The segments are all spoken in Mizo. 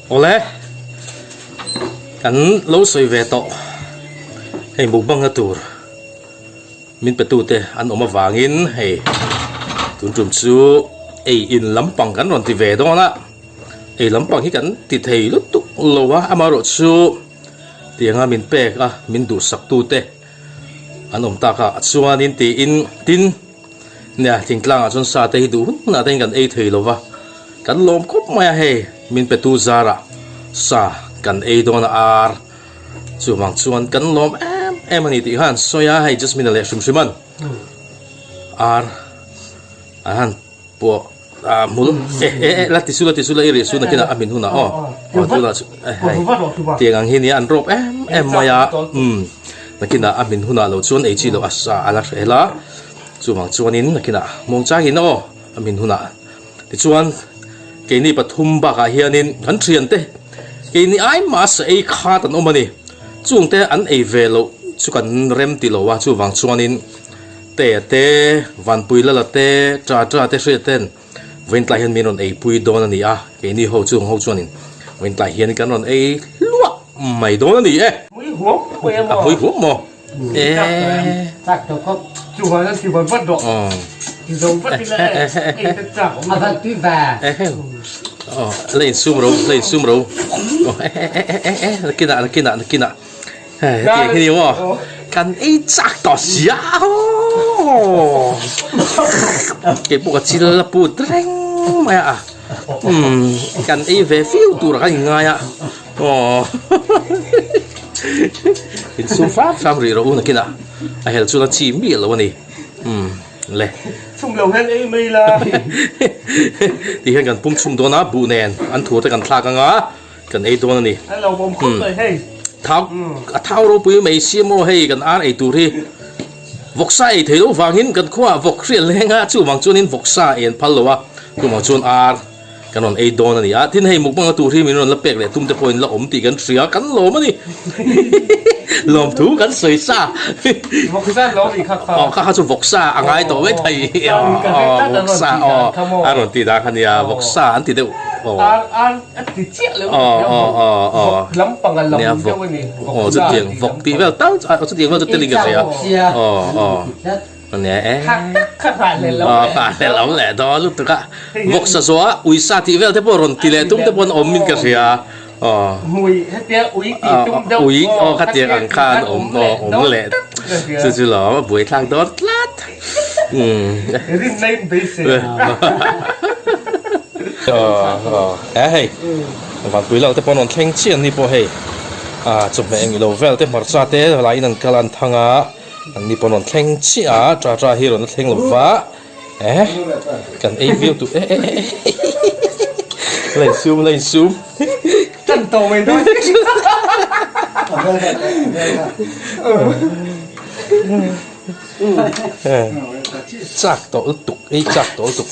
Awle, kan lo sawi ve tawh hei mukbang na tur min pe tute an awm avangin hei tun tum chu ei in lampang kan rawn ti ve dawn a, ei lampang hi kan ti thei lutuk lo a, amaherawhchu tianga min pek a min duhsak tute an awm tak a chuanin tiin tin. Nia, thingtlangah chuan sa te hi duh hun hunah te hian kan ei thei lo va, kan lawm khawp mai a hei, min pe tu zarah sa kan ei dawn a ar chuvang chuan kan lawm em em a ni tih kha an sawi a, hei Jasmine-a leh hrim hrim an ar an han pawh a hmul e e e la ti su la ti su la i rih su nakinah a hmin hunah aw aw tunah chu e hei tiang ang hi nia an rawp em em mai a umm nakinah a hmin hunah lo chuan ei chi loh a sa a la hreh la chuvang chuanin nakinah muangchangin aw a hmin hunah tichuan keini pathum bakah hianin kan thiante keini ai mah sa ei khat an awm a ni chungte an ei ve loh chu kan rem ti lo a chuvang chuanin. Te te, Vanpui Lala te, Tra Tra te hriat ten Vawiintlai hian min rawn eipui dawn a ni a, keini ho chung ho chuanin Vawiintlai hian kan rawn ei hluah mai dawn a ni e. Hmui huam mai a maw? A hmui huam maw? E. Chak tawh khawp. Chuan a ti vat vat rawh. Ti zo vat ila e, ei te chak awm. A vat tui va. Aw, la insum ro, la insum ro. Aw, e e e e e, nakinah nakinah nakinah. Hetiang hi ni maw? Kan ei chak tawh sia aw! Kei pawh ka chil a put reng mai a, umm kan ei ve fiu tur ah kan inngai a, aw insum hram hram rih rawh u nakin ah a hel chuan a chi miah lo a ni, umm le. Chhum lo hian ei mai la. Ti hian kan pum chhum dawn a, buh nen an thur te kan thlak ang a. Kan ei dawn a ni. An lo awm khawp mai hei. Thau a thau ropui mai si maw hei kan ar ei tur hi vawksa ei thei lo vangin kan khuaah vawk hriat leng a chuvang chuanin vawksa ei an phal lo a chuvang chuan ar kan rawn ei dawn a ni a tin hei mukbang a tur hi min rawn la pek leh tum te pawhin la awm tih kan hria kan lawm a ni lawmthu kan sawi sa Vawksa lo nih kha kha. Aw kha kha chu vawksa a ngai tawh mai thei aw vawksa aw a rawn ti dan kha nia vawksa an ti deuh aw. Ar ar a ti chiah lo aw aw aw aw vawk lampang a lam deuh a ni aw chutiang vawk tih vel tal chu chutiang vel chu telin ka hria aw aw ania e kha tak kha hah leh lo aw hah leh lo leh dawn lutuk a vawksa zawh a uisa tih vel te pawh rawn ti leh tum te pawh an awm in ka hria aw hmui hetia ui tih tum deuh ui aw khatiang ang khan awm aw awm leh chu chu lo a buaithlak dawn tlat umm rinna in beisei Aw hei Vanpui lal te pawh an rawn thleng chiah an ni pawh hei ah chawhmeh eng ilo vel te hmarcha te laiin an kal a an thang a an ni pawh an rawn thleng chiah a tra tra hi a rawn la thleng lo va eh kan ei viau tur eh eh eh la insum la insum tan tawh mai dawn Chak tawh lutuk ei chak tawh lutuk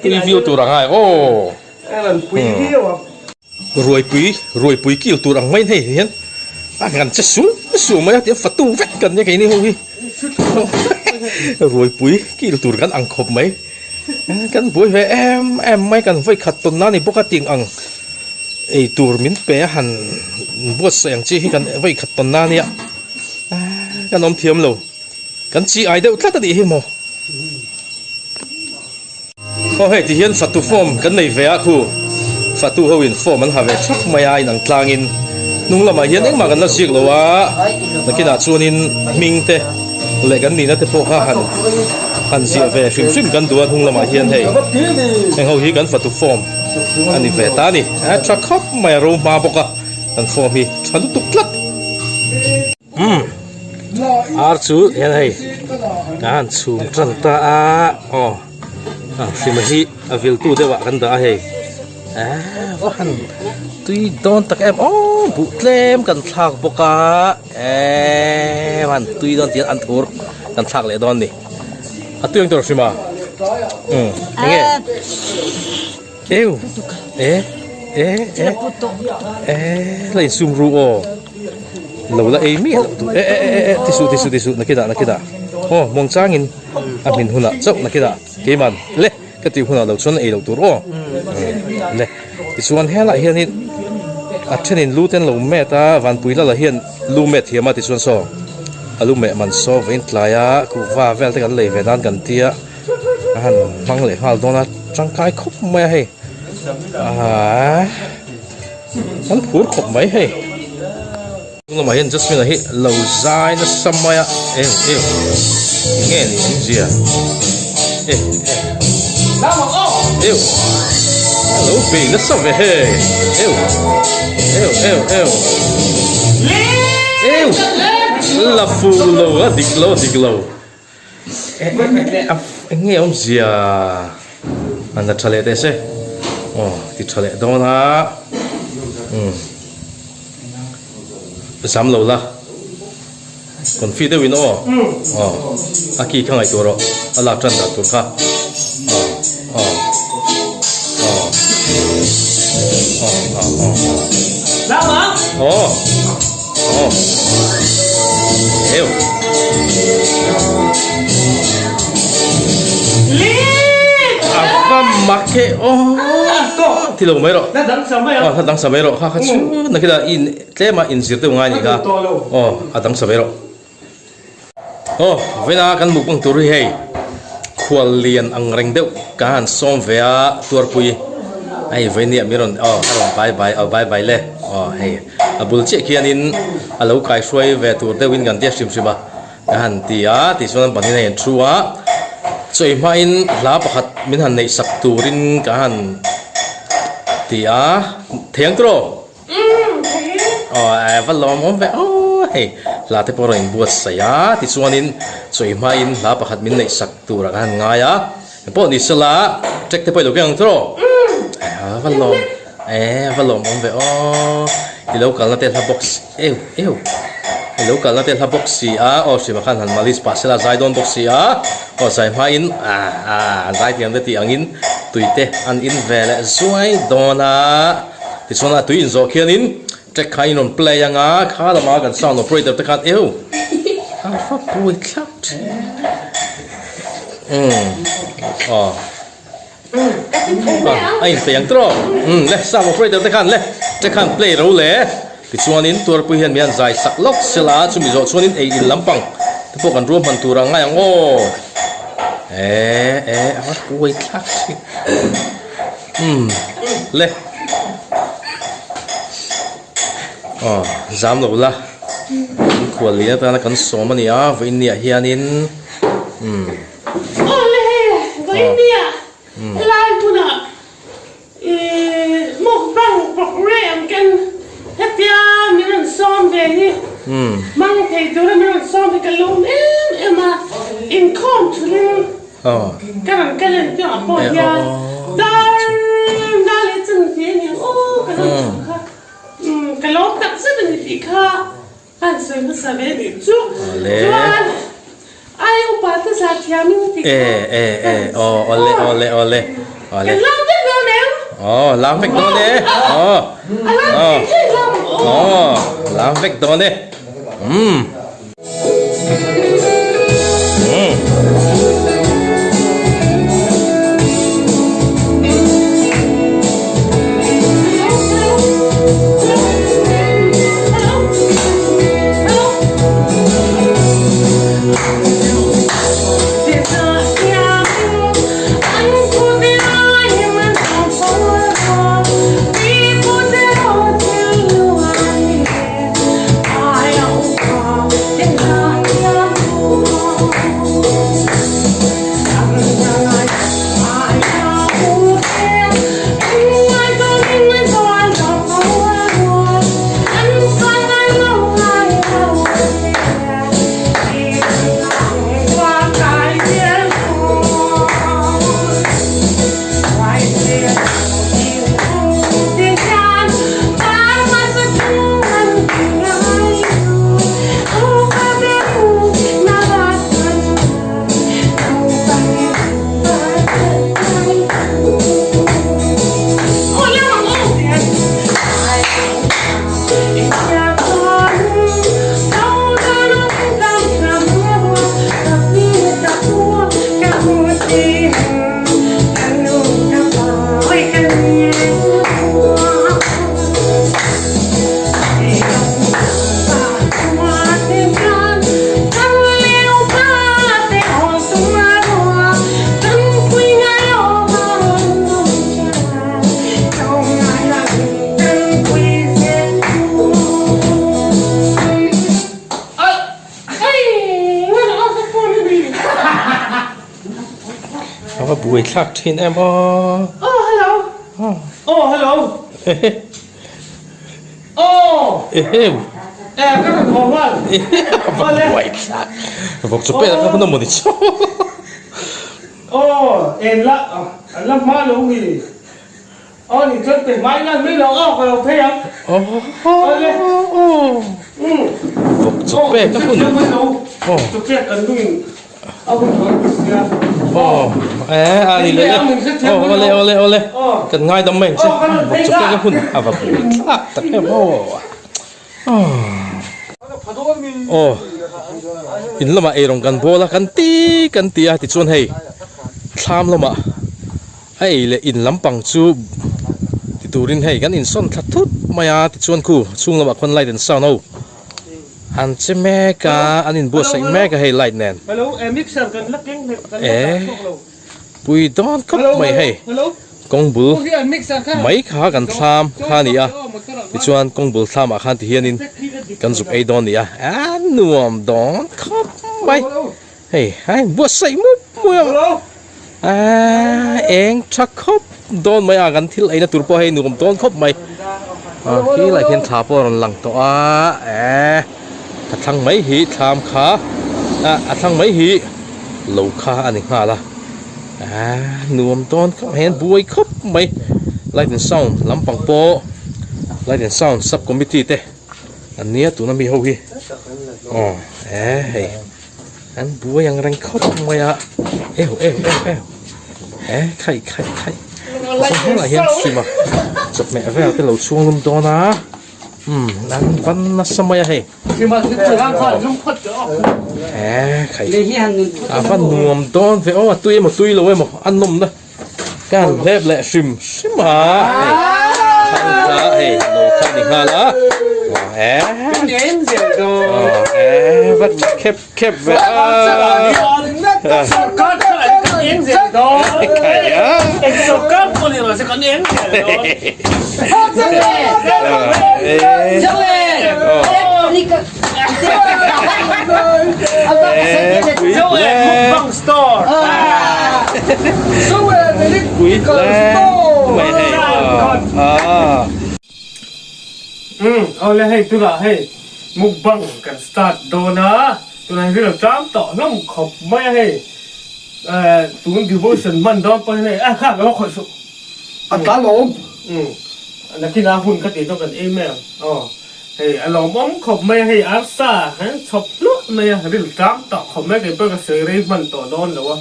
tui viau tur ang ai aw ruaipui ruaipui kil tur ang mai hei hian a ngan che sum sum mai a tia fatu vek kan nia keini ho hi ruaipui kil tur kan ang khawp mai. Kan buai ve em em mai kan vawi khat tawn na ni bawk a ting ang ei tur min pe a han buatsaih ang chi hi kan vawi khat tawn na nia kan awm thiam lo kan chi ai deuh tlat a nih hi maw aw hei ti hian fatu form kan nei ve a khu fatu ho in form an ha ve thap mai a inang tlang in hnung lamah hian engmah kan la ziak lo a nakinah chuanin hming te. Leh kan nihna te pawh kha han han ziah ve hrim hrim kan duh a hnung lamah hian hei heng ho hi kan fatu form a ni ve ta a ni a tha khawp mai a ro hma bawk a kan form hi tha lutuk tlat umm ar chu hian hei a han chhum tan ta a aw a hrima hi a viltu deuh ah kan dah a hei. Va han tui dawn tak em aw buh tlem kan thlak bawk a eee va han tui dawn tih an thur kan thlak leh dawn a ni a tui ang tur hrim a umm enge eu e e e e la insum ru aw lo la ei miah loh tur e e e e ti suh ti suh ti suh nakinah nakinah. Aw muangchangin a hmin hunah chauh nakinah keiman le ka tih hunah lo chuan ei loh tur aw le tichuan helaiah hianin a thenin lu te an lo met a vanpui lala hian lu met thiam a tichuan saw a lu meh man saw vawiin tlai a kuhva vel te kan lei ve nan kan tia a han hmang leh nghal dawn a tangkai khawp mai a hei aaa an phur khawp mai hei. Chung lamah hian Jasmine a hi lo zai nasa mai a eng eng nge ni awm zia eh eh eu a lo bei nasa ve hei eu eu eu eu eu la fu lo a dik lo a dik lo eng nge awm zia an la tha leh teh se aw ti tha leh dawn a umm. Zam lo la, confi deuhin aw, aw, a ki kha ngaihtuah rawh, a lak tan dan tur kha, aw, aw, aw, aw, aw, aw, aw, aw, eu. A va mak e aw, ti lo mai rawh, aw, hla dang sa mai rawh, kha kha chu nakina i in. Tlema inzir deuh ngai a nih kha. Aw, a dang sa ve rawh. Aw, vawiina kan mukbang tur hi hei khual lian ang reng deuh ka han sawm ve a tuarpui hei vawinia min rawn aw a rawn bai bai aw bai bai le aw hei a bul chiah khianin a lo kaihruai ve tur deuhin kan tia hrim hrim a ka han ti a tichuan an pahnih hei an thu a chawi hmain hla pakhat min han neih sak turin ka han ti a thei ang tawh. Aw eh va lawm awm ve aw hei hla te pawh a rawn inbuatsaih a tichuanin chawi hmain hla pakhat min neih sak turah ka han ngai a pawh ni sela track te pawh i lo keng ang tawh eh va lawm eh va lawm awm ve aw i lo kalna te hla box eu eu i lo kalna te hla box si a aw hrima khan han malis pah sela zai dawn bawk si a aw zai hmain ah ah zai thiam te tih angin tui te an in ve leh zuai dawn a. Tichuan a tui inzawh khianin track kha in rawn play anga kha lama kan sound operator te khan eu a va buai thlap thin umm aw a inpeih ang tawh umm le sound operator te khan le track khan play ro le tichuanin tuarpui hian mi han zai sak lawk sela chumi zawh chuanin ei in lampang te pawh kan ruahman tur a ngai ang aw eh eh a va buai thlap thin. Umm le aw zam lo la kan khual lian atana kan sawm a ni a vawiin ni ah hianin umm Aw le vawiin ni ah helai hmunah ihh mukbang programme ken hetia min rawn sawm ve hi hmang thei tura min rawn sawm hi ka lawm em em a inkhawm thulin Ka rawn kal en piangah pawh hian dar dar leh chan ve a ni ang aw ka lo thu kha ka lawm tak zet a ni tih kha ka han sawi hmasa ve a nih chu chuan ai upa te zah thiam in tih kha ka han sawi aw kan lam vek dawn em aw lam vek dawn e aw a lam thei thei lam aw lam vek dawn e umm. buaithlak thin em aw. Aw hello. Aw hello. Aw. Ehe. E ka rawn haw nghal. A va buaithlak. Vawk chaw pek a hun a mawni chu. Aw en la an la hma lo mi. Aw ni chuan pe hmai ngan mai lo aw ka lo phei ang. Aw Vawk chaw pek a hun. Aw chaw pek kan nung a hun tawh ka sia. Aw e a ni leh le. Aw awle awle awle kan ngaidam mai ang che. Vawk chaw pek a hun a va buai thlak tak em aw. Aw in lamah eirawng kan bawl a kan ti kan ti a tichuan hei thlam lamah A ei leh in lampang chu ti turin hei kan insawn thla thut mai a tichuan khu chhung lamah khuan light and sound ho an che mek a an inbuatsaih mek a hei light nen eh pui dawn khawp mai hei kawng bul mai kha kan thlam kha a ni a tichuan kawng bul thlamah khan ti hianin kan zuk ei dawn a ni a a nuam dawn khawp mai. Hei a inbuatsaih mup mup a, aaa eng tha khawp dawn mai a kan thil eina tur pawh hei nuam dawn khawp mai ah khi lai khian thla pawh a rawn lang tawh a eee a thlang mai hi thlam kha ah a thlang mai hi lo kha a ni nghal a aaa nuam dawn khawp mai an buai khawp mai light and sound lampang pawh light and sound sub committee te an nia tuna mi ho hi aw eee hei. An buai ang reng khawp mai a, eu eu eu eu he khai khai khai saw helaiah hian hrima chawhmeh vel te lo chhung lum dawn a umm an van nasa mai a hei he khai a va nuam dawn ve aw a tui emaw tui lo emaw a nawmna Ka han hlep leh hrim hrim a, hei thang kha hei lo kha ni nghal a, e va khep khep ve a, Umm awle hei tunah hei mukbang kan start dawn a tunah hi ril tlang tawh hlawm khawp mai a hei tun devotion hman dawn pawh hian hei a kha ka lo khawih suh a tlan awm umm nakinah hun ka tih chuan kan ei mai ang aw. Hei a lawmawm khawp mai a, hei arsa hian chhawp hluah mai a, ril tlang tawh khawp mai a, kei pawh ka sawi rei hman tawh dawn lo a,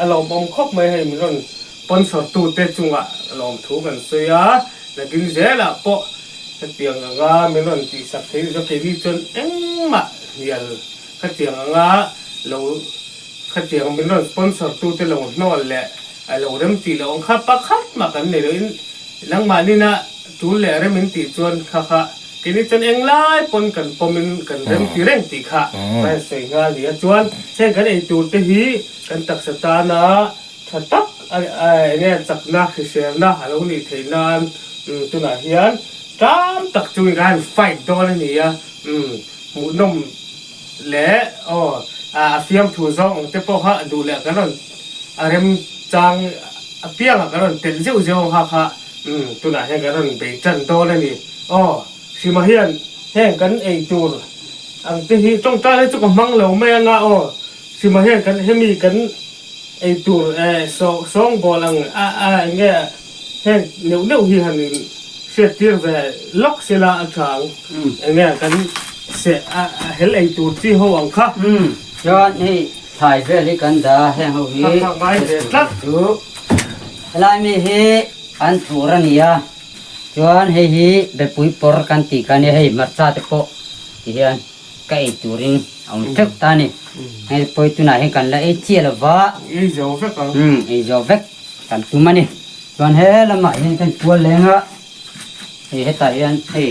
a lawmawm khawp mai a, hei min rawn sponsor tu te chungah lawmthu kan sawi a, nakin zelah pawh hetiang anga min rawn tihsak thei ni chuan keini chuan engmah hnial khatiang anga lo khatiang min rawn sponsor tu te lo hnawl leh a lo rem tih loh ang kha pakhat mah kan nei lo in nangmahnina Tul leh rem in tih chuan kha kha keini chuan eng lai pawn kan pawm in kan rem ti reng tih kha ka han sawi nghal nia. Chuan heng kan ei tur te hi kan taksa tana tha tak eng nge chakna hriselna a lo nih theih nan tunah hian tlâm tak chungin kan han fight dawn a ni a, hmuhnawm leh aw a fiamthu zawng ang te pawh kha duh leh kan rawn a remchang apiangah kan rawn telh zeuh zeuh ang kha kha. Umm, tunah hian kan rawn bei tan dawn a ni. Aw, Hrima hian heng kan ei tur ang te hi tawngtai hi chu ka hmang lo mai anga aw, Hrima hian kan hemi kan ei tur eh sawngbawl ang a a eng nge heng neuh neuh hi han in hriat tir ve lawk sela a tha ang. Eng nge kan seh a hel ei tur chi ho ang kha. Umm, chuan hei thlai vel hi kan dah a, heng ho hi ngai ve tlat. Chu Helai mi hi an thur a ni a, chuan hei hi bepui pawr kan tih kha a nia, hei hmarcha te pawh ti hian ka ei turin a awm theuh ta a ni. Hei pawi tunah hian kan la ei chiah lo va. Ei zo vek ang. Umm ei zo vek kan tum a ni. Chuan he lamah hian kan pual leng a, hei hetah hian hei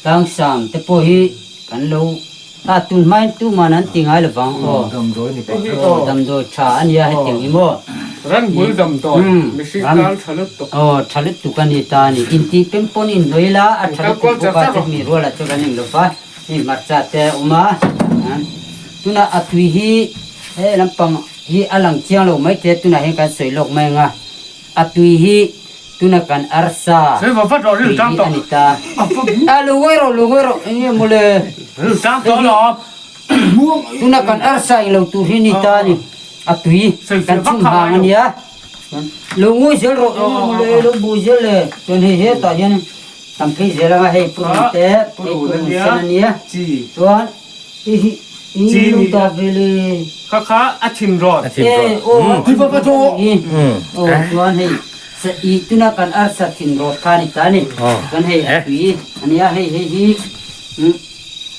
tlangsam te pawh hi kan lo A tun hmain tuman an ti ngai lovang aw. Damdawi ni pah. Aw damdawi tha a nia hetiang hi maw. Ranhmul damdawi mihring tan tha lutuk. Aw tha lutuk a ni ta a ni. Intih peng pawn inhnawih ila a tha lutuk bawk a chumi rualah chuan kan eng lova hei hmarcha te a awm a. Tunah a tui hi he lampang. hi a lang chiang lo mai thei a tunah hian kan sawi lawk mai ang a, a tui hi tuna kan arsa tui hi a ni ta. A lo ngawi rawh, lo ngawi rawh, eng nge mawle? Tuna kan arsa eng lo tur hi a ni ta a ni, a tui kan chhum hang a nia. Lo ngawi zel rawh, eng nge mawle, lo bui zel le. Chuan hei hetah hian tam phei zel ang a, hei purun te, hei purun sen a nia, chuan. Chini kha kha a thin rawn. A thin rawn. Aw chuan hei i tuna kan arsa thin rawt kha ni ta ni. Chuan hei a tui ania hei hei hi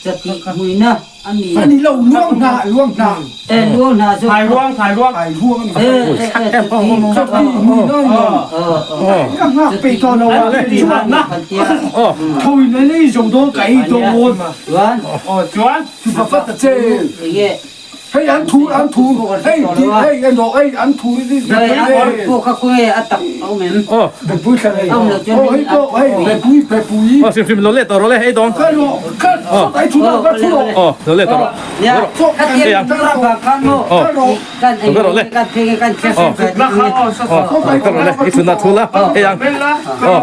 chati hmuina ami. Ani lo luang hna luang hna. E luang hna chu. Thai ruang thai ruang. Thai ruang ani. E e e chati chati hmuina ani. Ka ngak pe to lo a. Chuan na. Thoi na nei zo dawn ka ei dawn. Chuan. Aw chuan. Chu pa fat ta che. Hei an thu an thu hei ti hei en rawh hei an thu hi Hei pawh kha khawnge a tak a awm em? Aw. Bepui thla nei. Awm lo chuan Aw hei pawh hei bepui bepui. Aw hrim hrim lo let tawh rawh le hei dawn. Kha rawh kha ai thu rawh kha thu rawh. Aw lo let tawh rawh. Nia khatiang tur a vang khan maw kan ei kan phei kan thliar Aw lo rawh le i thutna thu la hei ang. Aw aw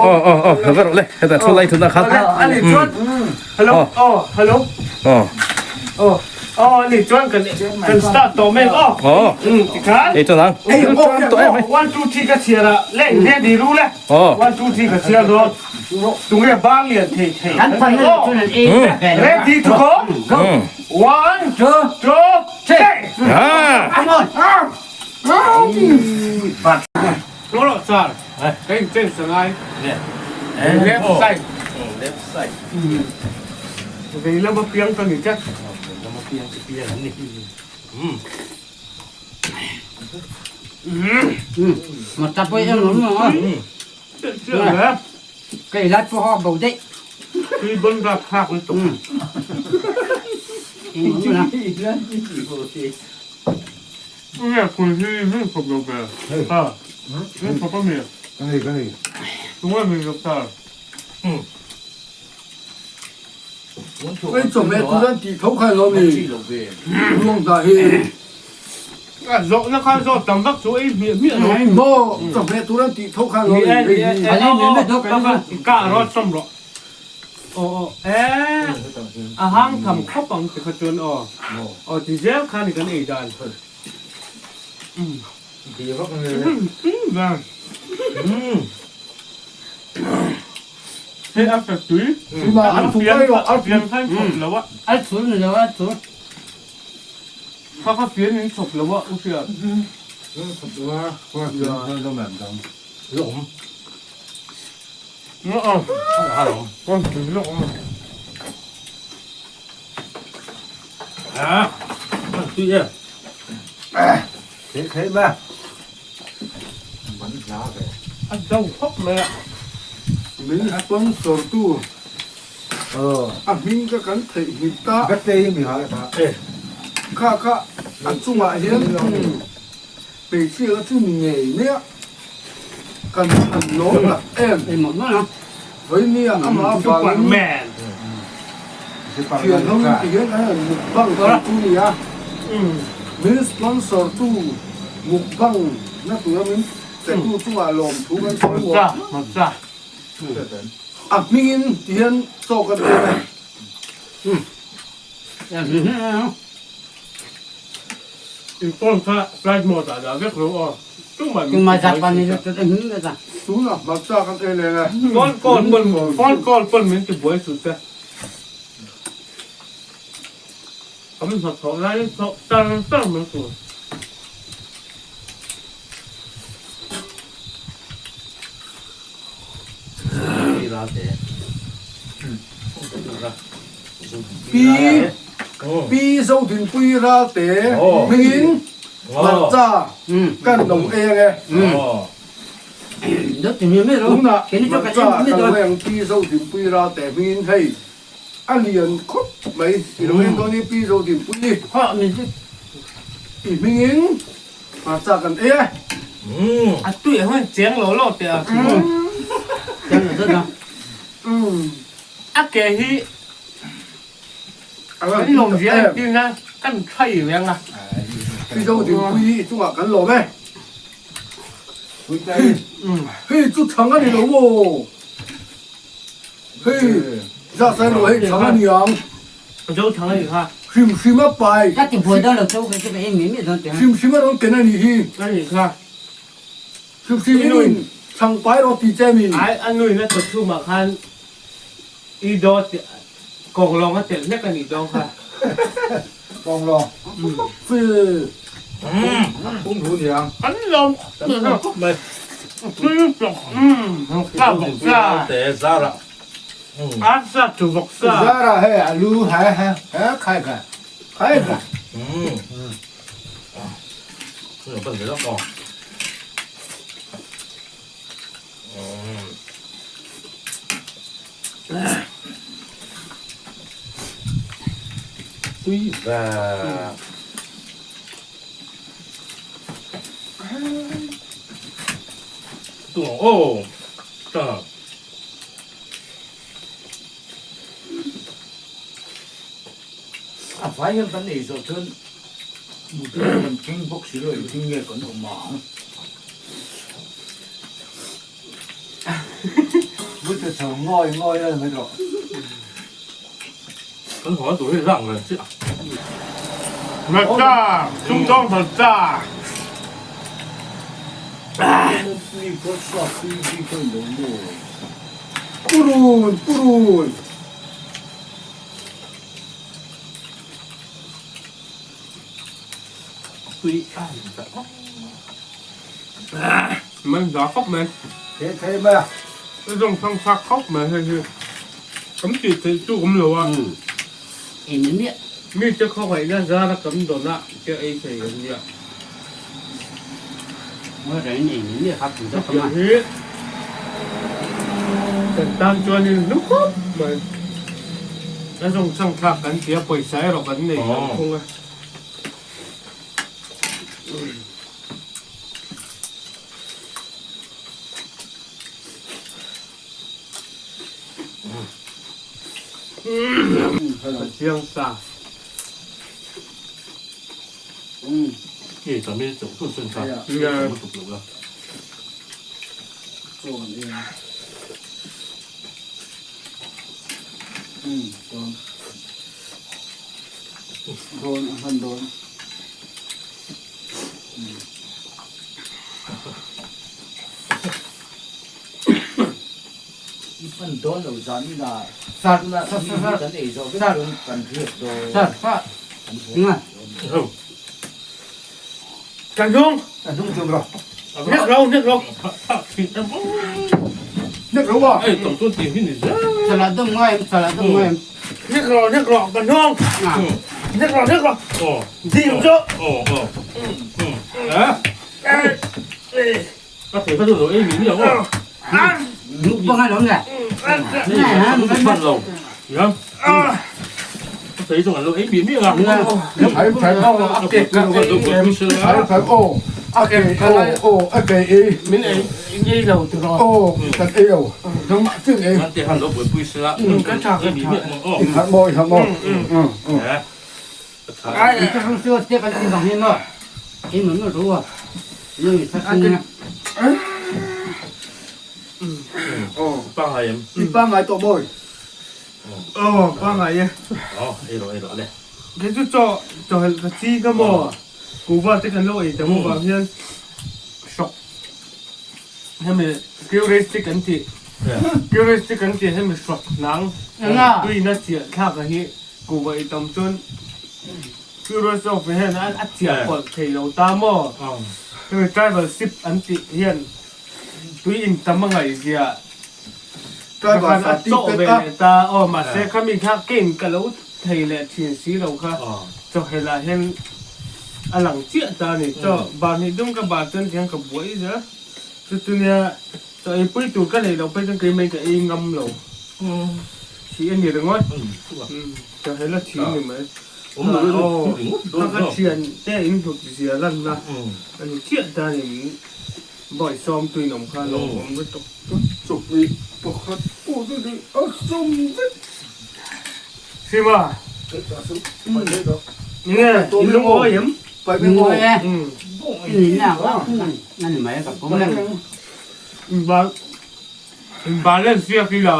aw aw lo rawh le hetah thu la i thutna kha. Ani chuan hello aw hello aw aw aw ani chuan kan kan start tawh mek aw. Aw Tikhan ei chuan ang. Tawh em 1 2 3 ka chhiar a le ready ru le 1 2 3 ka chhiar dawn. Tunge bang lian thei thei. Kan phan na chuan an ei Ready to go? 1 2 3 Ah! Come on. Rawh sir. Ka in change sangai. Left side. Left side. Vei lama piang ka ni che. Vei lama piang chu piang an ni. Mata pawh i eng awm ang a. Ka i lai pawh a bo daih. Tui bon rak thlak lutuk. Eng awm ang a. Nge khui hi hming khawp lo ve. Ha. Hming khawp a mi. Ka nei ka nei. Tunge mi doctor. Hei chawhmeh tur an tih tho khan lo mi. Ruang dah hi. A zawhna khan zawh tam vak chu ei hmiah hmiah lo. Maw chawhmeh tur an tih tho khan lo mi. Hei hi. Ka rawt sawm rawh. Aw aw e a hang tham khawp ang ti kha chuan aw aw ti zel kha ni kan ei dan. Hei a fek tui. A fian khan chhawp lo a. A chhur ni lo a chhur. Kha kha fian in chhawp lo a u hria. Min sponsor tu a hming ka kan theihnghilh ta. Kha kha a chungah hian Hmeichhia chu mi ngei mai a, kan han lawm tak em. Vawinia amah avangin thian ho in ti hian kan han mukbang thei chu ni a, min sponsor tu mukbang na tura min pe tu chungah lawmthu kan sawi muah. A hmingin ti hian chaw kan ei a. In phone kha flight mode ah dah vek lo aw. Tumah min Tumah zat pa ni lo tut a him vek a. Tunah hmarcha kan ei leh le. Phone call pawn phone call pawn min ti buai suh se. Kan hnathawh laiin thawh tar tar mai tur. Pi Pi Zodinpui Ralte hmingin hmarcha kan lo ei ang e. Tunah hmarcha kan lo ei ang Pi Zodinpui Ralte hmingin hei a lian khawp mai i lo en dawn i Pi Zodinpui i hmingin Hmarcha kan ei e. A tui ang hian cheng lo lo teh a. Cheng lo zet a. A ke hi kan lawm zia entir nan kan thai reng a. Pi Zodinpuii i chungah kan lawm e. Hei chu chhang a ni lo maw? Hei zah sai lo hei chhang a ni ang. Zo chhang a ni kha. Hrim hrim a pai. Ka ti buai dawn lo cho ka chu ka en mi mi dawn te. Hrim hrim a rawn ken a nih hi. A nih kha. Hrim hrim in in chhang pai rawh ti che mi. Ai a nui na chawchhum ah khan i dawt kawnglawng a telh hlek a nih dawn kha. Kawnglawng. Fee. Pum niang. An lawm khawp mai. Zara. Asa chu vawksa. Zara hei alu hai hai hai khai khai khai khai. Tui và Tuồng ô Trời A vai hian kan ei zawh chuan mutui kan keng bawk si lo engtin nge kan awm ang. Mutui chho ngawi ngawi a ni mai tawh. Kan haw tur hi rang reng chiah. Hmarcha, sumdawng hmarcha. Purun, purun. Man za khawp mai. Thei thei mai a. Ka zawng thang chak khawp mai hei hi. Kan tih theih chu awm lo a. Ei mai miah. Mi te khawngaihna zara kan dawn a te ei thei kan nia. Ngawi reng in ei mai miah kha pui deuh ka ma. Hi kan tan chuanin hlu khawp mai. A zawng chang thlak kan ti a pawisa erawh kan nei lo thung a. Chiang sa. Hei tam hi chauh chauh chuan kha a tuk lo la. Dawn a hman dawn. I hman dawn lo zan ina tuna mi hi kan ei zawh vek chuan kan riak dawn. Ka hnung. Ka hnung chum rawh. Nek ro nek ro. Nek ro a. Ei tawng chuan tih hi ni zel. Salah dum ngai em salah dum ngai em. Nek ro nek ro ka hnung. Nek ro nek ro. Ding chu. A thei kha chu lo ei mi mi ang aw. Muk bang alawm le. Hman lo. Ya. A thei chu an lo ei mi mi ang. Thai thai a ke ka thai thai o a ke o o a ke ei. Min ei ei lo tu ro. O kan ei lo. Nang mah chin ei. An te han lo buai pui sila. Kan tha Ei mi mi ang aw. In hat mo in hat mo. Ni ka hang chu te kan ti bang hi mo. Ei mo mo ru. Ni sa sing. Pangai em. I pangai tawh mawi. Aw pangai e. Aw ei rawh ei rawh le. Kei chu chaw chaw helh ka chi ka maw. Kuhva te kan lo ei ta maw vang hian shock hemi curiosity kan tih curiosity kan tih hemi shock hnang tuina chiah thlak a hi Kuhva i tam chuan Curious of hian a chiah pawlh thei lo ta maw? Hemi tribal ship an tih hian tui in tam a ngaih zia ka khan a chawh ve leh ta aw mahse khami kha kein ka lo thei leh thin si lo kha chawhel ah hian a lang chiah ta a ni chaw bar hnih dum ka bar chuan tihian ka buai zel chu chu nia chaw ei pui tur ka neih loh phei chuan keimah in ka ei ngam lo. Thih a ni ringawt. Ka hel a thih ni mai. Ka ka thian te in hlut zia lanna a ni chiah ta ni min bawi sawm tuin awm kha lo awm lutuk. Chawhmeh pakhat pawh chu ni a sawm vek. Sima. Nge in lungawi em? Paih e. Ni na ani mai ka pum le. Ba balance sia ki la.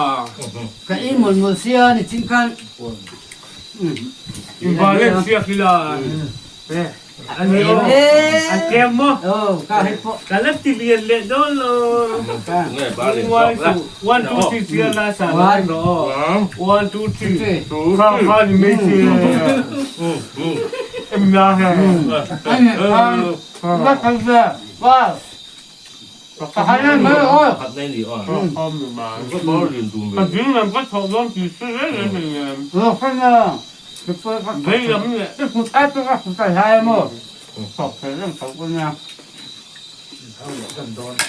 Ka i mol mol sia ni chin khan. Balance sia ki la. Ani o. A kem mo. Oh, ka hei pawh. Ka la ti lian leh dawn lo. Nge ba lian zawk la. 1 2 3 tia la sa la no. 1 2 3. Kha kha ni mai chi. Em la he. Ani la ka ve. Wa. Ka han mai o. Khat nei ni o. Khom ma. Ka ba lian dum ve. Ka ding lam ka thawk dawn ti su reng reng em. Lo kha na. Vei lam leh. Ai pa ka ka lai mo. Thawk thei reng tho ka nia.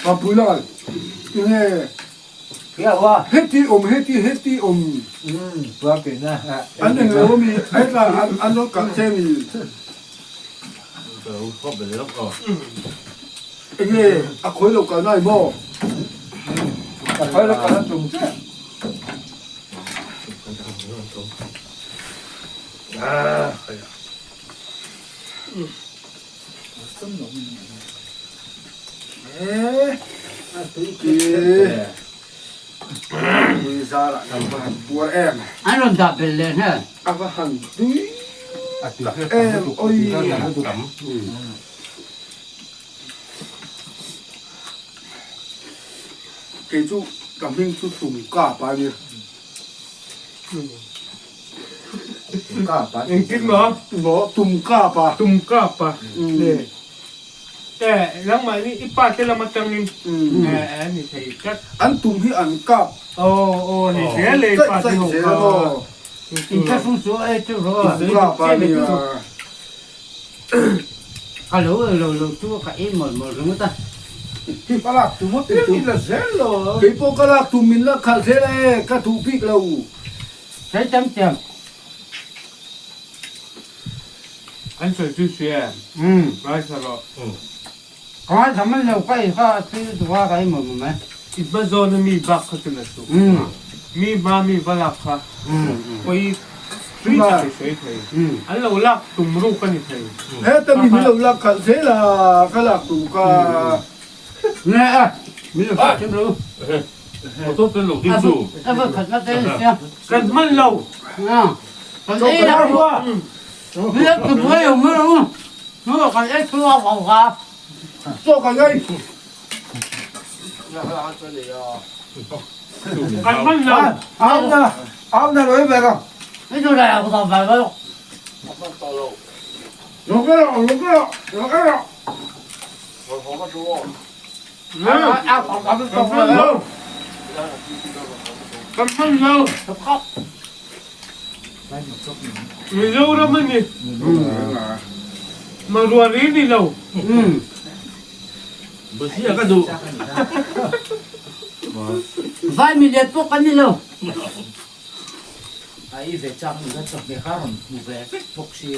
A pui lai. Tinge. Heti awm heti heti awm. An eng lo ami hetla an lo kalh che mi. Enge a khawi lo kalh nai maw? A khawi lo kalh a tum che. An rawn dah belh leh hne. A va han tui tak em oi. Kei chu ka hming chu tum kap a ni. Engtin maw? Maw tum kap a. Tum kap a. Eh nangmah ni i pa te lam atangin eh a ni thei tlat. An tum hi an kap. Aw aw ni zel e i pa te ho kha. Inthlahrung chu ei teuh rawh a. Tum kap a nia. Ka lo lo lo chu ka ei mawlh mawlh ringawt a. Ka lak tum a piang in la zel lo. Kei pawh ka lak tum min la khalh zel e, ka duh bik lo. Sei tam tiang. An sawi chu hria em? Ngaithla rawh. Ka ngaithla mai lo, ka ei kha a tui lutuk a, ka ei mawlh mawlh mai. I hma zawn a mi bak kha chu la suh. Mi hma mi va lak kha pawi tui tak i sawi thei. An lo lak tum ruk a ni thei. Heta mi min lo lak khalh zel a, ka lak tum kha. Nge a, min lo hrilh thiam lo. Motor tel lo ding chu. A va khat na tel sia. Kan hman lo. Kan ei la. Mi a tu buai lo mai lo. Chu kan ei chu a vau kha. Chaw kan ei. Kan hman lo. Au na, au na loi ve ka. Ni chu lai a ko vau vau. Lo ke lo, lo ke lo, lo ke lo. Kan hman lo. Kan hman lo. Mizoram a ni. Maruari ni lo. Bawhhia ka duh. Vai milian pawh kan ni lo. A i ve chak ni kha chawhmeh kha rawn hmu ve vek bawk si.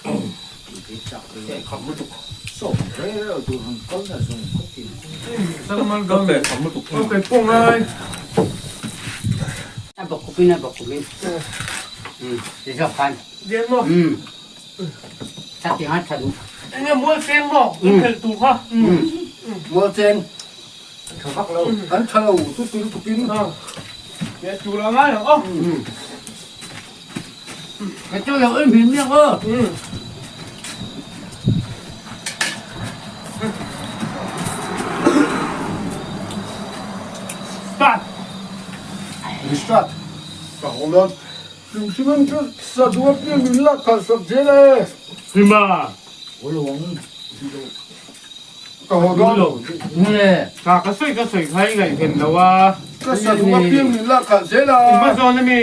I ve chak ve. Kham lutuk. Sawm rei reuh tur rawn kal na zawng khawp in. Salman Khan. Kham lutuk. Okay, pawh ngai. A bawk kupin a bawk kupin. Ti zawk khan. Lian maw? That ti ngai tha duh. Enge mual cheng maw? In khelh tur kha. Mual cheng. Tha vak lo. An tha lo chu tui lutukin. Ye tur a ngai ang aw. Ka chu lo in him miak aw. Start. Restart. Ka haw dawn. Hrimhrim an chu sa duh apiang min lak khalh sak zel e. Hrima. Ka haw dawn. Nge. Ka ka sawi ka sawi kha i ngaihven lo a. Ka sa duh apiang min lak khalh zel a. I hma zawn ami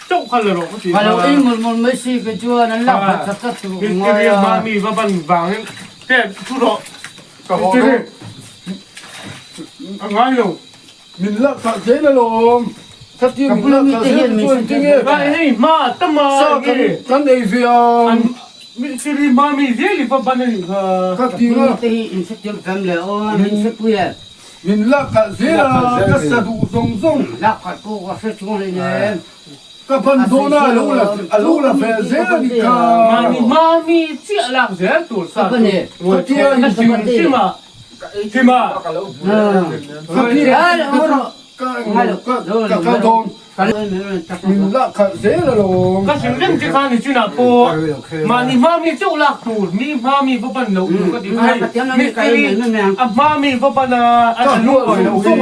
chauh kha la rawh ka ti Ka lo ei mawlh mawlh mai si ka chuan an lak khalh sak sak tur ngai a. History hma mi va ban vangin te thu rawh. Ka haw dawn. A ngai lo. Min lak khalh zel alawm. Khatia min lak khalh zel te chuan engtin nge? Hei hma a tam a. Sa kan kan ei ve ang. Siri hma mi zel i va ban a nih kha. Khatia. Te hi in hrethiam fem le aw min hrepui e. Min lak khalh zel a ka sa duh zawng zawng. Lak khalh pawh ka hre chung hleinem. Ka pan dawn a, alo la alo la fel zel a nih kha. Mahni hma mi chiah lak zel tur sa chu Khatia in hrim hrim a hrim a. Khatia ka ka kal dawn min lak khalh zel alawm. Ka hrim reng che kha ni chinah pawh mahni hma mi chauh lak tur mi hma mi va ban loh tur ka ti kha hei mistiri a hma mi va ban a a lungawi loh hi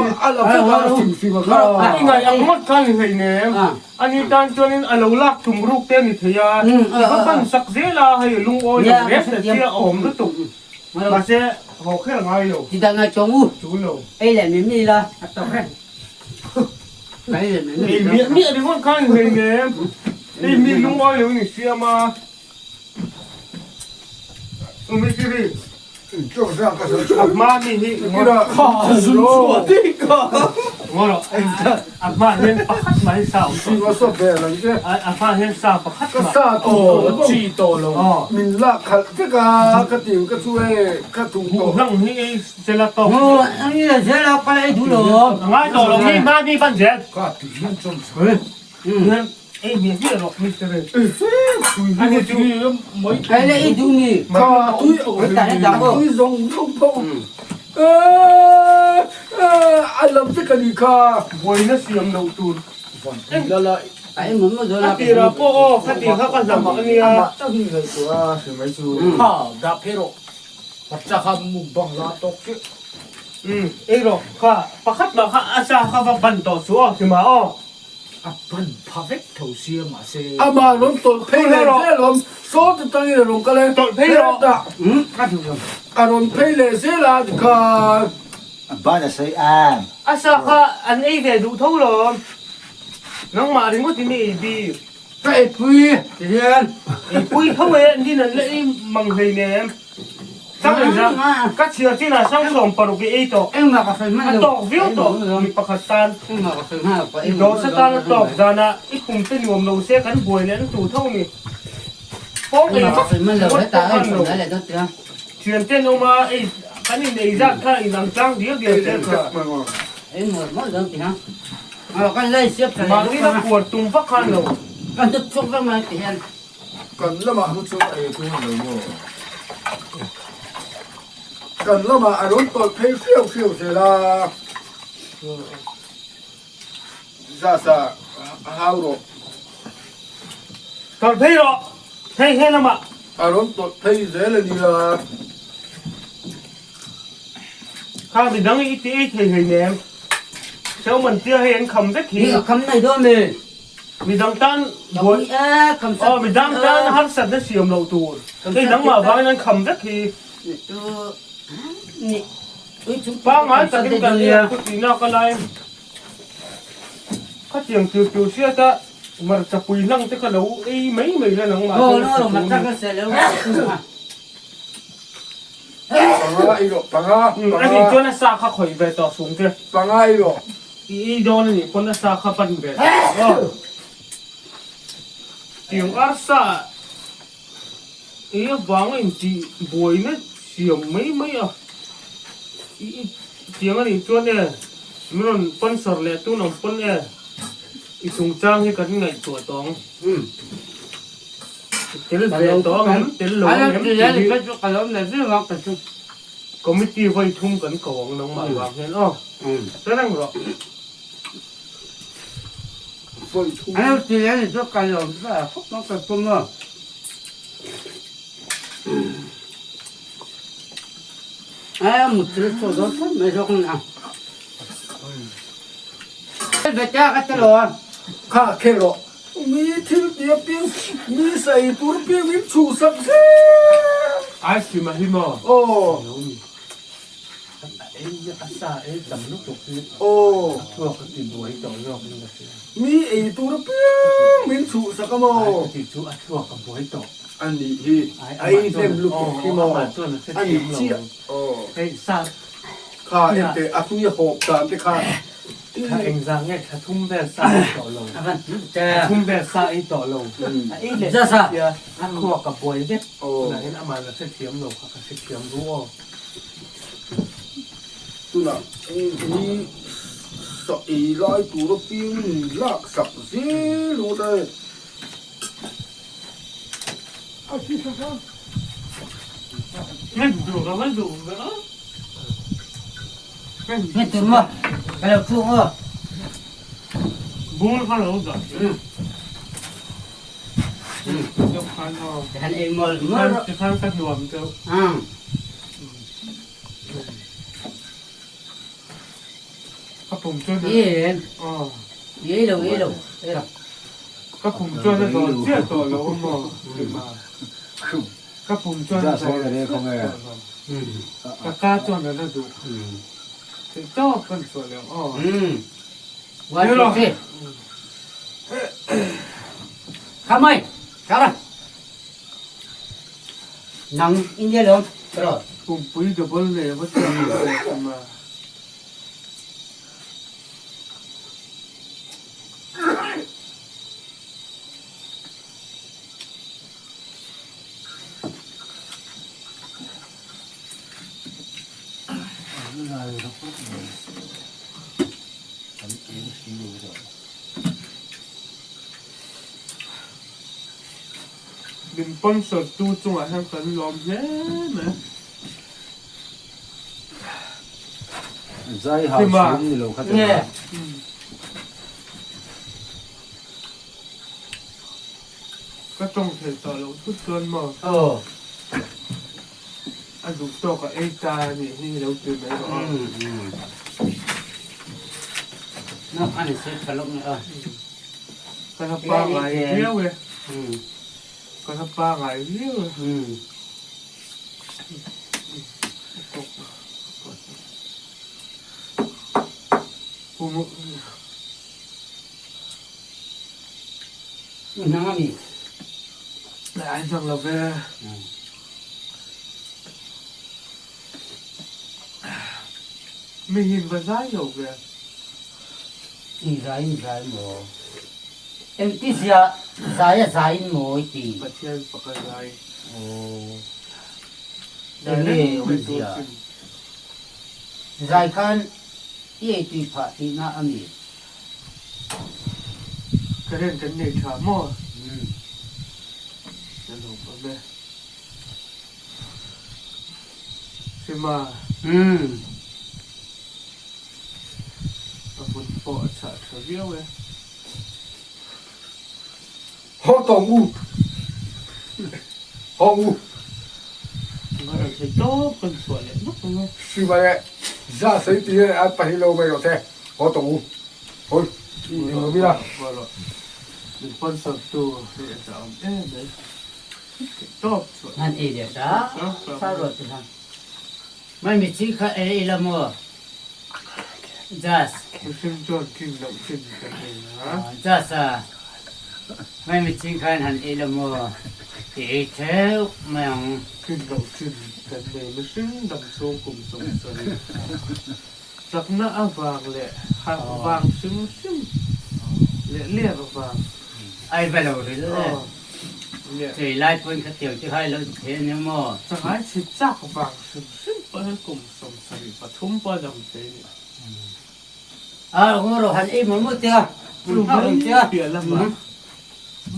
a ingaih ang ngawt kha ni hleinem ani tan chuanin a lo lak tum ruk te a ni thei a i va ban sak zel a hei lungawi lo reng ta sia a awm lutuk mahse haw kher a ngai lo chu lo. Ei miah miah ringawt khan in hleinem. Hei mi lungawi lo in i siam a. Umi Siri. A hma mi hi Ngawrawh. A hma hian pakhat mah hi sa awm tawh. A hma hian sa pakhat mah. Min lak khalh vek a ka ti ka chu e ka tum tawh. Hlang hi ei Sela tawk. Maw ang i sela kal ei duh lo. Ngai tawh lo mi hma mi ban zel. Ka ti hian chawm chhe. Hian ei mi hi ro mi sere. Ani chu mai. Kai le ei duh ni. Ka tui tui zong zong pawh. A lam te ka ni kha. Buaina siam loh tur. Ai mo mo zo la. A tira pawh aw kha ti kha ka hlam a nia. Kha dah phei rawh. Hmarcha kha mukbang la tawk chiah. Umm ei rawh kha pakhat mah kha a sa kha va ban tawh suh aw hima aw. A ban pha vek tho sia mahse. Amah rawn tawlh phei leh zel awm saw te tangin a rawn kal e. Tawlh phei rawh. Ka duh lo. A rawn phei leh zel a tikhan. A ban a sawi em. A sa kha an ei ve duh tho lawm. Nangmah ringawt in i ei bik. Ka eipui ti hian. Eipui tho e an din an la ei mang hleinem. Sang engzah ka chhiar chinah sang 60 i ei tawh. Engmah ka sawi hman lo. A tawk viau tawh mi pakhat tan. Engmah ka sawi hman lo. I dawhsa tan a tawk zanah i pum te nuam lo se kan buai leh an tu tho ni. Pawng ei vak ngawt pawh hman lo. Thian ten awm a ei kan in ei zat kha in ang tlang dial dial te kha. Ei mawlh mawlh dawn ti ha. Kan lai siap tha leh Mahni la puar tum vak khan lo. Kan dawt chhuak vek mai ti hian. Kan lamah hu chu ei tum lo maw? Kan lamah a rawn tawlh phei hriau hriau zel a. Za sa hau rawh. Tawlh phei rawh. Hei he lamah. A rawn tawlh phei zel a nia. Kha midang i ti ei thei hleinem. Seuman tia hei an kham vek hi. Ni a kham nei dawn mi. Midang tan buai aw midang tan harsatna siam loh tur. Hei nangmah vangin an kham vek hi. Pangngai takin kan en chu tihna ka lai. Khatiang tur tur hriat a hmarcha pui hlang te kha lo ei mai mai la nangmah chuan. Panga i rawh, panga, panga. A nih chuan a sa kha khawih ve tawh sung che. Panga i rawh. I ei dawn a nih pawn a sa kha pan ve tawh ang aw. Tiang arsa ei avanga intih buaina siam mai mai a. I i tiang a nih chuan e min rawn sponsor leh tun ang pawn e i chungchang hi kan ngaihtuah tawh ang. Tel ve tawh ang em? Tel lo ang em? Tih hi committee vawi thum kan ko ang nangmah vang hian aw. Hre reng rawh. Kha khe rawh. Mi thil ti apiang, mi sai tur apiang min chhuhsak zel. Ice cream a hi maw? Aw. A ei a sa ei tam lutuk hi Aw. a thluak a ti buai tawh zawk in ka hria. Mi ei tur apiang min chhuhsak a maw? Ai ka ti chu a thluak a buai tawh. A nih hi, a ei hnem lutuk hi maw? Amah chuan a A nih hrethiam lo. chiah. Aw. Hei sa Kha engteh a tui a hawp dan te kha. Thla engzah nge thla thum vel sa ei tawh lo. Thla thum vel sa ei tawh lo. A ei leh sia a khuak a buai vek. Tunah hian amah la hrethiam lo kha ka hrethiam ru aw. Tunah ni. Sa ei lai tur apiang min lak sak zel ringawt e. Nge tur maw ka lo chhung aw. Bul kha lo dah. Han ei mawl mawl rawh. Tikhan ka nuam deuh. Ka pum chuan a Em. Ei lo ei lo ei lo. Ka pum chuan a dawn chiah tawh lo a maw Tima. Ka pum chuan a dawn chiah tawh lo. Ka ka chuan a la duh. Theih tawp kan chhuah leh ang aw. One two three. Come on. Kara. Nang India lawm tiraw. Pumpui double nei a va chhuak ve Tima. Min sponsor tu chungah hian kan lawm hle mai. Zai hau chhung ni lo kha te kha. Ka tawng thei tawh loh thut chuan maw? Aw. A duh tawk a ei ta a nih hi lo ti mai rawh a. Nak a ni se tha lawk mai a. Ka la pangai viau e. Ka la pangai viau e. Nang ami? Ai nang lo ve. Mi hin va zai lo ve. In zai in zai maw? Engtizia zai a zai in maw i ti? Pathian fak a zai. Enge awmzia? Zai khan i eitui phah tihna a mi? Current kan nei tha maw? Ka lawm awm e. Sima. A vun pawh a chhah tha viau e. Haw tawng u. Haw u. Ngaih thei tawp kan chhuah leh nawk ang a. Sima leh za sawi tih hi a pahnih lo mai rawh se. Haw tawng u. Hawi eng lo mila. Min sponsor tu hi a chah awm em mai. Theih tawp chhuah. Hman ei leh sa sa ruat chu hang. Mai mi chi kha ei ila maw? Jas. Mihring chuan tlin loh chin kan nei a. Jas a. Mai mi chi khan han ei la maw? I ei theuh mai ang. Tlin loh chin kan nei. Mihring dam chhung kum 70. Chakna avang leh harh vang hrim hrim leh lek vang. Ai va lo ril e. Chei lai pawhin kha tiang chu hai lo thei a nia maw? Changai chhi chak vang hrim hrim pawh hian kum 73 pawh a dam thei a ni. A rawh rawh han ei mawlh mawlh teh a, Chu mai piah lamah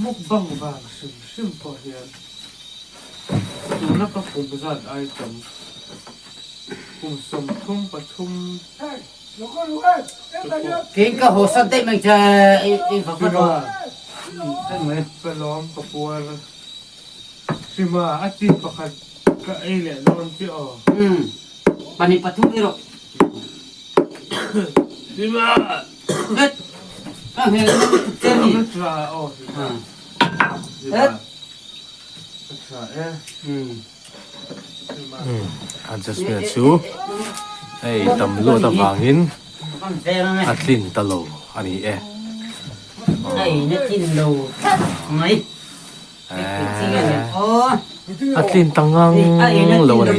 mukbang vang hrim hrim pawh hian tuna ka kum zat ai tam kum 33 Kei ka haw sat daih mai che i va vat rawh. Ka lawm ka puar hrima a chi pakhat ka ei leh dawn che aw. Pahnih pathum ei rawh. Hrima! Het! Ka hmel a tuk che ni. Ka tha aw Hrima. Het! Ka tha e. Adjustment chu hei tam luat avangin a tlin ta lo a ni e. A tlin ta ngang lo a ni.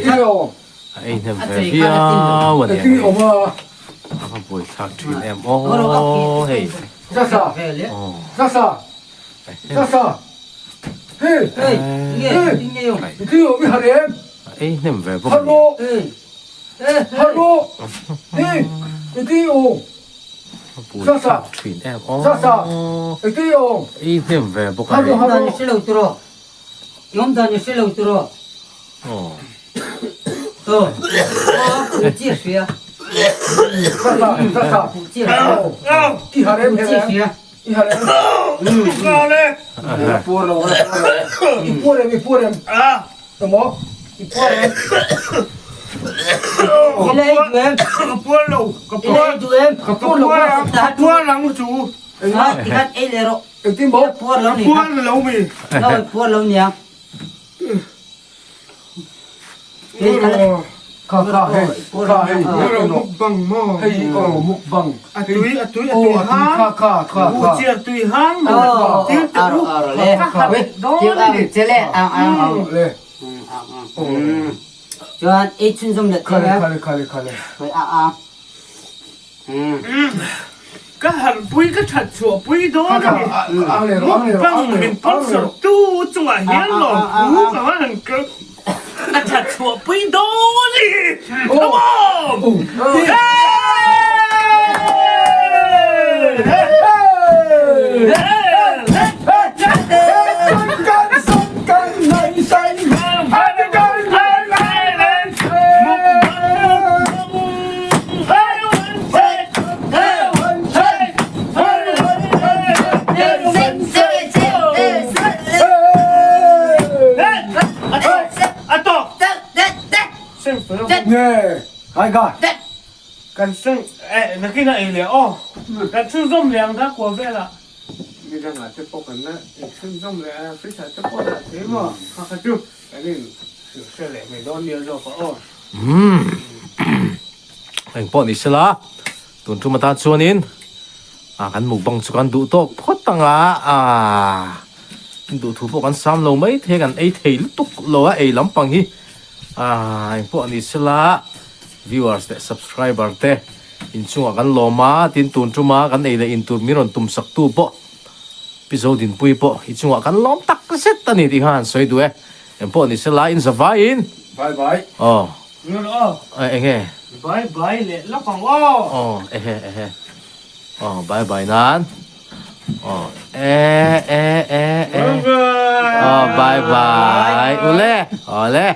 A ei hnem ve viau a ni ang hei. A va buaithlak thin em aw hei. Ei hnem ve bawk a ni. Buaithlak thin em aw. Ei hnem ve bawk a hei. Awm dan i hre lo tiraw? I awm dan i hre lo tiraw? Aw. Aw, aw, chi a hria. Chi a hria. Chi a hria. Kha kha hei kha hei mukbang maw hei aw mukbang a tui a tui a tui hang kha kha kha kha chi a tui hang til te u le til ang chele ang ang ang le chuan ei chhunzawm leh khale khale khale khale a a Ka harhpui ka that chhuahpui dawn a ni. Mukbang min sponsor tu chungah hian lawmthu ka va han kal. Ka that chhuahpui dawn a ni. Come on! Kan seng eh nakin a ei leh aw kan chhunzawm leh ang da kual velah midangah te pawh kan la ei chhunzawm leh a fridge ah te pawh dah thei maw kha kha chu kan in hrilh hre leh mai dawn nia zawk a aw. Eng pawh ni sela, tun tum atan chuanin ah kan mukbang chu kan duh tawk phawt ang a, ah duh thu pawh kan sam lo mai thei a, kan ei thei lutuk lo a ei lampang hi ah eng pawh ni sela viewers leh subscriber te inchungah kan lawm a, tin tun tuma kan ei leh intur min rawn tum sak tu pawh Pi Zodinpuii pawh i chungah kan lawm tak zet a ni tih kha han sawi duh e. Eng pawh ni sela in za vaiin. Bye bye. Aw. Ngun aw. Eng nge? Bye bye leh lawk ang aw. Aw ehe ehe. Aw bye bye nan. Aw e e e e. Bye bye. Aw bye bye. Ule. Awle.